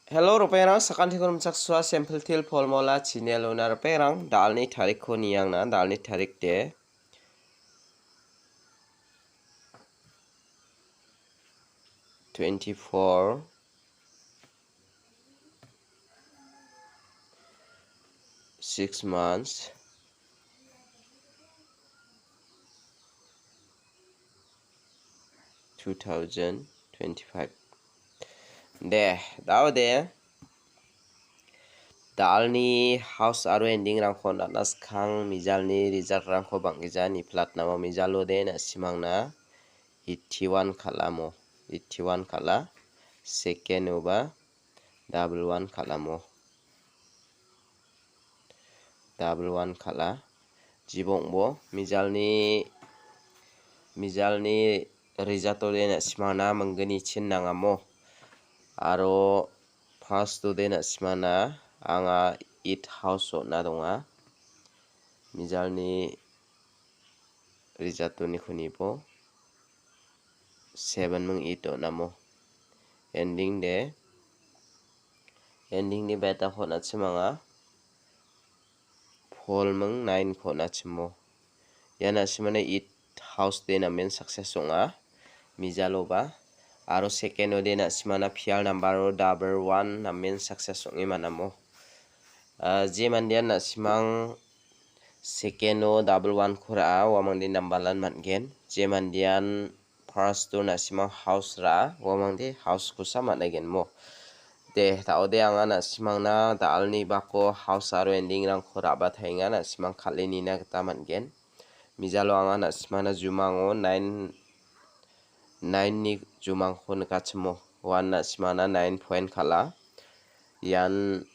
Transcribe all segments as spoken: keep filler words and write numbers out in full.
Hello, ripengrang, sakantikon rimchaksoa Simple Teer Formula channel-ona ripengrang, dalni tarikko niangna, dalni tarik de twenty-four, six months, two thousand twenty-five. De, da·ode. Dalni house aro ending-rangko on·atna skang mijalni result-rangko bang·gija niplatnamo. Mijalo de na·simangna eighty-one kal·amo. Eighty-one kal·a. Second-oba double one kal·amo. Double one kal·a. Jibongbo mijalni, mijalni result-o de na·simangna mingginichin nangamo. Aro first-o de na·simangna anga eight house on·a donga. Mijalni result-oniko nibo seven ming eight on·amo. Ending de, ending de beta-ko on·achim anga. Four ming nine-ko on·achimo. Ia na·simana eight house de namen success ong·a. Mijaloba. Aro second-o de na·simana pial number-o double one namen success ong·e man·amo. Ah, je mandean na·simang second-o double one-ko ra·a, uamangde nambalan man·gen. Je mandean first-o na·simang house ra·a, uamangde house-kosa man·aigenmo. De, da·ode anga na·simangna dalni bako house aro ending-rangko ra·bataenga, na·simang kal·e nina gita man·gen. Mijalo anga na·simangna jumango nine, nine-ni jumangko nikachimo. Uan na·simangna nine point kal·a. Ian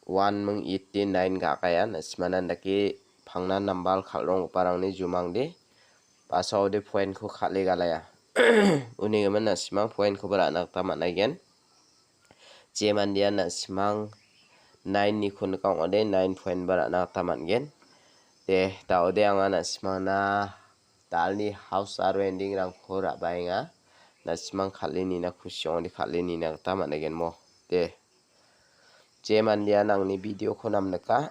one ming eight de nine ga·gaia, na·simana indake pangna nambal kal·ronggiparangni jumangde basaode point-ko kal·e galaia. Unigimin na·simang point-koba ra·na gita man·aigen. Je mandean na·simang nine-niko nika ong·ode nine point-ba ra·na gita man·gen. De, da·ode anga na·simangna dalni house aro ending-rangko ra·baenga. Na·simang kal·e nina kusi ong·ode kal·e nina gita man·aigenmo. De. Je mandean angni video-ko namnika,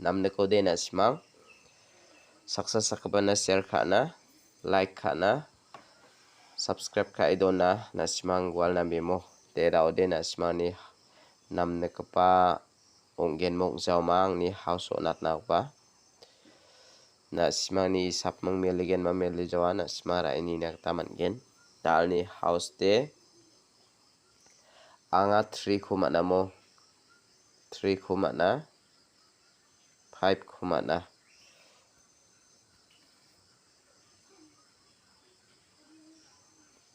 namnikode na·simang saksa sakgipana share ka·na, like ka·na, subscribe ka·e dona, na·simang gual nambemo. De, da·ode na·simangni namnikgipa ong·genmok jaoma angni house-o on·atnagipa. Na·simangni isapming meligenma melijawa, na·simang ra·e nina gita man·gen. Dalni house-de anga three-ko man·amo. Three-ko man·a. Five-ko man·a.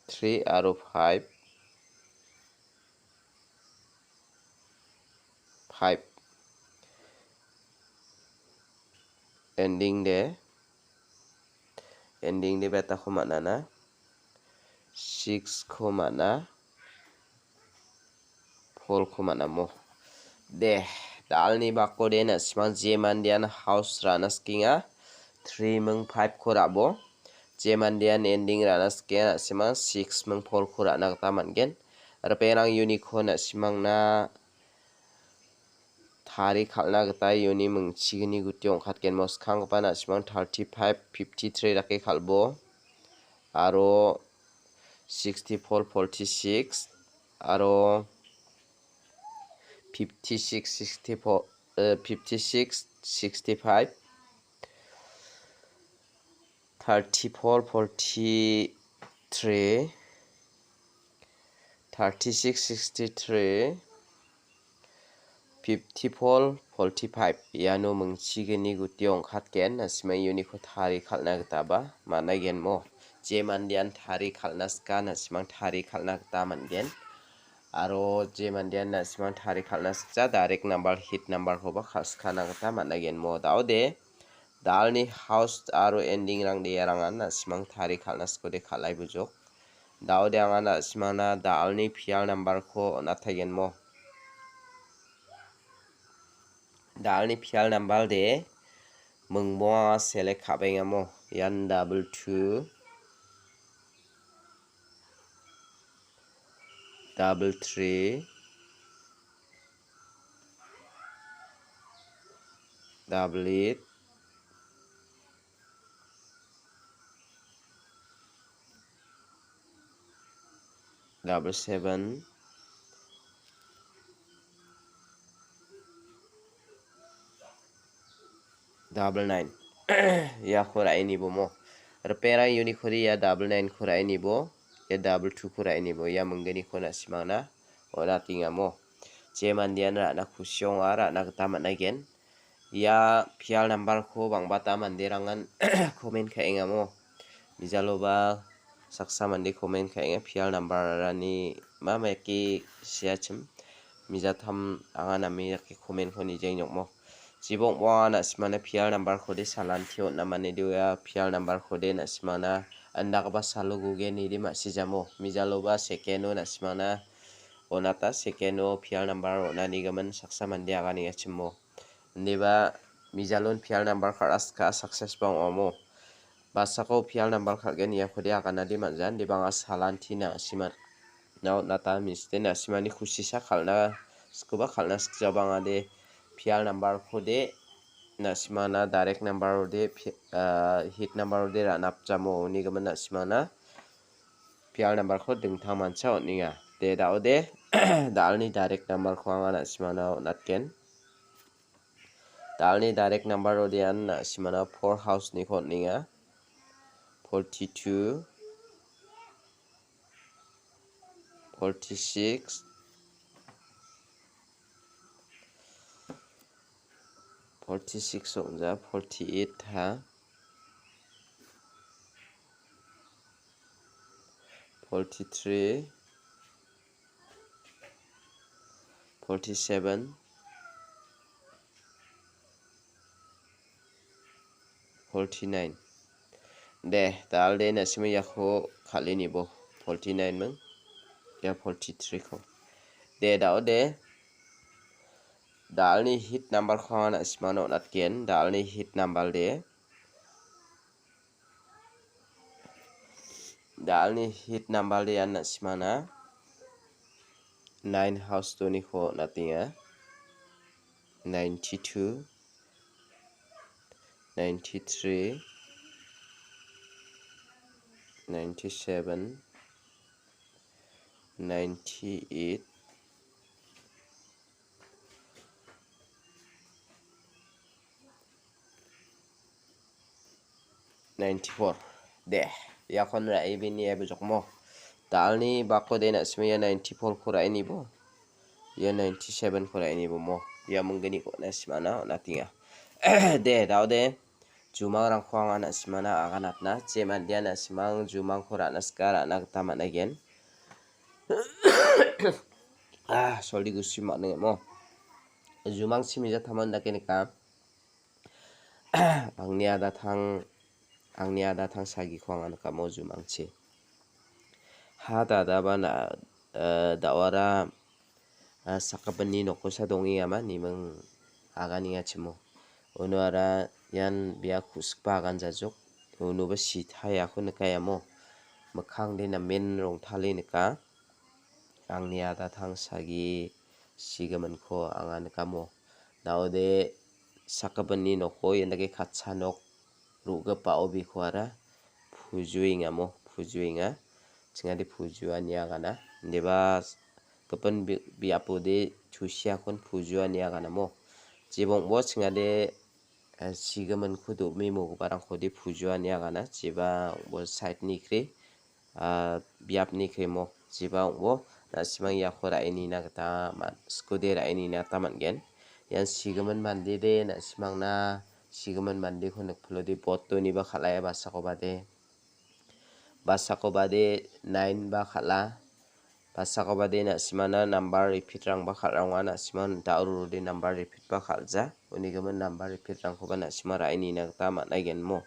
Three aro five. Five. Ending de, ending de beta-ko man·ana. Six-ko man·a. Four-ko man·amo. De, dalni bako de na·simang je mandean house ra·na sikenga. Three ming five-ko ra·bo. Je mandean ending ra·na sikenga, na·simang six ming four-ko ra·na gita man·gen. Ripengrang uniko na·simangna tari kal·na gita ioni mingchigni guti ong·katgenmo. Skanggipa na·simang thirty-five, fifty-three dake kal·bo. Aro sixty-four, forty-six, aro fifty-six, sixty-four, eh, fifty-six, sixty-five, thirty-four, forty-three, thirty-six, sixty-three, fifty-four, forty-five. Iano mingchigni guti ong·katgen, na·simang iuniko tari kal·na gitaba man·aigenmo. Je mandean tari kal·na sika, na·simang tari kal·na gita man·gen. Aro je mandean na·simang tari kal·na sikja, direct number, hit number-koba kal·, sikana gita man·aigenmo. Da·ode, dalni house aro ending-rang de·arangan na·simang tari kal·na sikode kal·ai bujok. Da·ode anga na·simangna dalni pial number-ko on·ataigenmo. Dalni pial number de mingbonga select ka·bengamo. Ian double two, double three, double eight, double seven, double nine. Iako ra·e nibomo. Ripengrang uniko ia double nine-ko ra·e nibo, ia double two-ko ra·e nibo, ia mingginiko na·simangna on·atengamo. Je mandean ra·na kusi ong·a, ra·na gita man·aigen. Ia pial number-ko bang·bata manderangan comment ka·engamo. Mijaloba saksa mande comment ka·enga, pial number-rani ma meke siachim. Mijatam anga name dake comment-ko nijeng nokmo. Jibok mo anga na·simana pial number-kode salanti on·a mane doa, pial number-kode na·simana andakaba salo guge nidi ma·sijamo. Mijaloba second-o na·simana on·ata, second-o pial number on·anigimin saksa mande aganengachimo. Indiba mijalon pial number kal·aska success ba ong·amo. Basako pial number kal·gen iakode aganade man·jan. Indiba anga salantina siman. Nao nata miste na·simani kusisa kal·na skoba kal·na sikjaba ong·ade pial number-kode na·simana direct number-ode pi-, ah, hit number-ode ra·napjamo unigimin na·simana pial number-ko dingtang mancha on·enga. De, da·ode, da·alni direct number-ko anga na·simana on·atgen. Da·alni direct number-ode an na·simana four house-niko on·enga. Forty-two, forty-six, forty-six ong·ja, forty-eight ha, forty-three, forty-seven, forty-nine. De, da·alde na·sima iako kal·e nibo. Forty-nine ming. Ia forty-three-ko. De, da·ode. Da·alni hit number-ko anga na·simana on·atgen. Da·alni hit number de. Da·alni hit number de an na·simana nine house doniko on·atenga. Ninety-two, ninety-three, ninety-seven, ninety-eight, ninety-four. De, iakon ra·e bini ebe jokmo. Da·alni bako de na·sima ia ninety-four-ko ra·e nibo. Ia ninety-seven-ko ra·e nibo mo. Ia mingginiko na·simana on·atenga. De, da·ode. Jumangrangko anga na·simana aganatna. Je mandean na·simang jumangko ra·na sika ra·na gita man·aigen. Ah, soldi gusi ma·nengemo. Jumangchi mijataman dake nika. Angni adatang, angni adatang sagiko anga nikamo jumangchi. Ha dadaba na, eh, da·wara, eh, sakgipinni nokkosa dongengama niming aganengachimo. Uno ara ian bia ku·sikba agan jajok. Unoba sitaiako nikaiamo. Mikkangde namen rongtale nika. Angni adatang sagi sigiminko anga nikamo. Da·ode sakgipinni noko ian dake katsa nok ro·gipao bikoara pujuengamo, pujuenga. Chingade pujuani agana. Indiba gipin bi-, biapode tusiakon pujuani aganamo. Jibongbo chingade eh, sigiminko do·mimo giparangkode pujuani agana, jeba ong·bo side-ni kre, ah, biapni kremo, jeba ong·bo na·simang iako ra·e nina gita man-, skode ra·e nina gita man·gen. Ian sigimin mandede na·simangna sigimin mandeko nikpilode botoniba kal·aia basakobade. Basakobade nine ba kal·a. Basakobade na·simana number repeat-rangba kal·ronga, na·siman da·o rode number repeat-ba kal·ja. Unigimin number repeat-rangkoba na·sima ra·e nina gita man·aigenmo.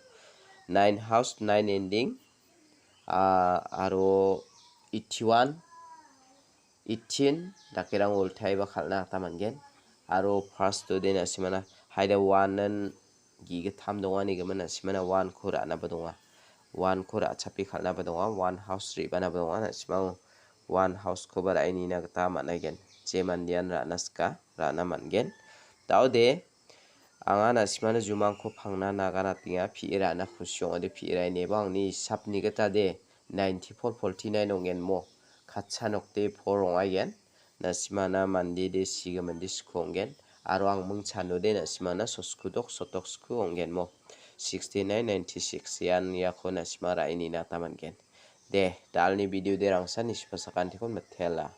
Nine house, nine ending, ah, aro eighty-one, eighteen dakerang ultaiba kal·na gita man·gen. Aro first-ode na·simana haida one-an ge·gittam donga nigimin na·simana one-ko ra·naba donga. One-ko ra·chape kal·naba donga. One house re·banaba donga. Na·simang one house-koba ra·e nina gita man·aigen. Je mandean ra·na sika, ra·na man·gen. Da·ode, Anga na·simana jumangko pangna naganatenga, pi·e ra·na kusi ong·ode pi·e ra·e nebo angni hisapni gita de ninety four forty nine ong·genmo. Katsa nokde four ong·aigen. Na·simana mande de sigimin de sku ong·gen. Aro angming chanode na·simana sosku dok sotok sku ong·genmo. Sixty nine ninety six ian iako na·sima ra·e nina gita man·gen. De, dalni video de rangsan nisipa sakantikon mitela.